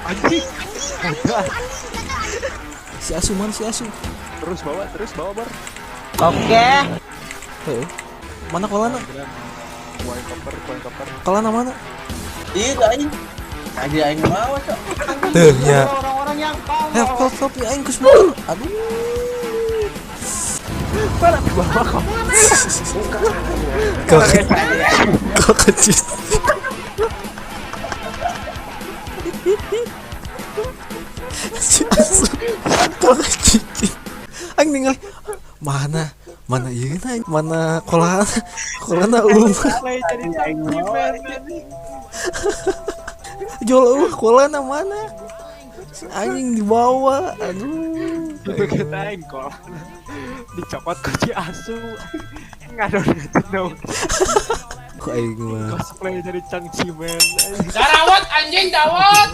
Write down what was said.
Anjing. Si Asu mana si Asu? Terus bawa bar. Oke. Heeh. Mana kolana? Kuaing koper, kuaing koper. Kolana mana? Iya aing. Aja aing mau, Cok. Teuh nya. Orang-orang yang Help, help, help, ya aing geus motor. Aduh. Para bawa kok. Kau kau kecil. Si Asu. Kau kecil. Aing ningali mana mana ieu na mana kolana kolana Play jadi cangcimen anjing. Jual kolana mana? Si anjing dibawa. Aduh. Itu kita aing kok. Dicopot ku si Asu. Ngadon ngadon. Kok aing mah. Cosplay jadi cangcimen. Darawat anjing dawat.